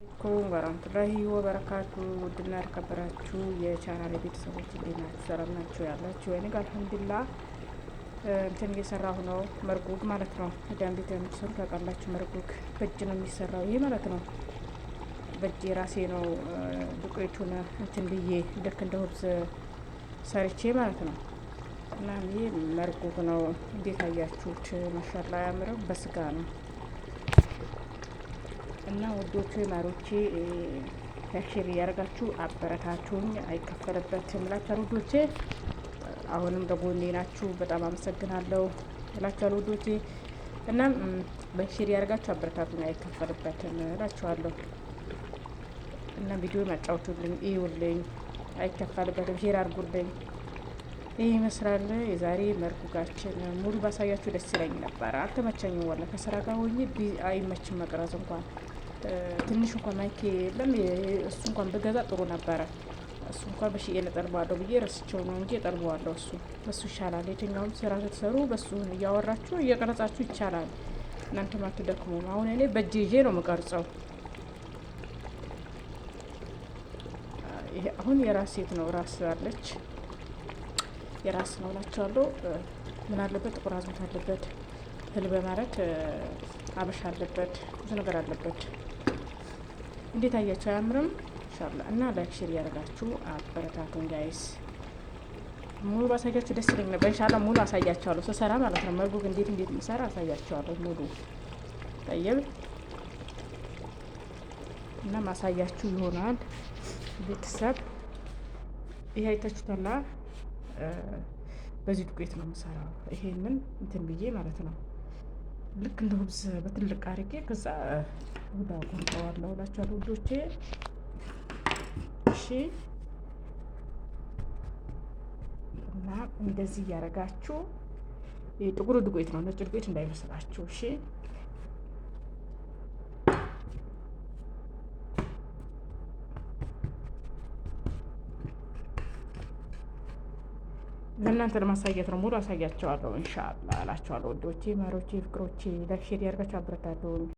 عليكم ورحمة الله وبركاته። ውድና የተከበራችሁ የቻናል ቤተሰቦች እንዴት ናችሁ? ሰላም ናችሁ ያላችሁ? እኔ ጋር الحمد لله። እንትን እየሰራሁ ነው፣ መርጉግ ማለት ነው። ዳም ቤት የምትሰሩ ታውቃላችሁ። መርጉግ በእጅ ነው የሚሰራው ይሄ ማለት ነው። በእጅ የራሴ ነው ዱቄቱን እንትን ብዬ ልክ እንደ خبز ሰርቼ ማለት ነው። እና ይሄ መርጉግ ነው። እንዴት አያችሁት? ما شاء الله አያምርም? በስጋ ነው እና ውዶቼ ማሮቼ share እያደረጋችሁ አበረታችሁኝ። አይከፈልበትም እላችኋለሁ ውዶቼ። አሁንም በጎኔ ናችሁ፣ በጣም አመሰግናለሁ እላችኋለሁ ውዶቼ። እና በ share እያደረጋችሁ አበረታቱኝ፣ አይከፈልበትም እላችኋለሁ። እና ቪዲዮ መጫወቱልኝ፣ እዩልኝ፣ አይከፈልበትም። share አድርጉልኝ። ይህ ይመስላል የዛሬ መርጉጋችን። ሙሉ ባሳያችሁ ደስ ይለኝ ነበር፣ አልተመቸኝም። ወላ ከስራ ጋር ሆኜ አይመችም መቅረጽ እንኳን ትንሽ እንኳን mic የለም። እሱ እንኳን ብገዛ ጥሩ ነበረ። እሱ እንኳን በሺ እጠልበዋለሁ ብዬ ረስቸው ነው እንጂ እጠልበዋለሁ። እሱ በሱ ይሻላል። የትኛውም ስራ ስትሰሩ በሱ እያወራችሁ እየቀረጻችሁ ይቻላል። እናንተም አትደክሙም። አሁን እኔ በእጄ ይዤ ነው የምቀርጸው። ይሄ አሁን የራስ ሴት ነው ራስ አለች የራስ ነው እላቸዋለሁ። ምን አለበት? ጥቁር አዝሙድ አለበት፣ ህል በማለት አበሻ አለበት፣ ብዙ ነገር አለበት። እንዴት አያቸው? አያምርም? إن شاء الله እና like share እያደረጋችሁ አበረታቱን guys። ሙሉ ባሳያችሁ ደስ ይለኝ ነበር። إن شاء الله ሙሉ አሳያችኋለሁ ስሰራ ማለት ነው። መርጉግ እንዴት እንዴት ምሰራ አሳያችኋለሁ ሙሉ طيب እና ማሳያችሁ ይሆናል ቤተሰብ። ይሄ አይታችሁታላ። በዚህ ዱቄት ነው የምሰራው። ይሄንን እንትን ብዬ ማለት ነው ልክ እንደ خبز በትልቅ አድርጌ ከዛ ወዳ ቆርጠዋለሁ እላችኋለሁ ውዶቼ። እሺ እና እንደዚህ እያደረጋችሁ ጥቁሩ ዱቄት ነው፣ ነጭ ዱቄት እንዳይመስላችሁ። እሺ ለእናንተ ለማሳየት ነው። ሙሉ አሳያቸዋለሁ إن شاء الله እላቸዋለሁ። ውዶቼ፣ ማሮቼ፣ ፍቅሮቼ like share ያደርጋችሁ አበረታቱኝ።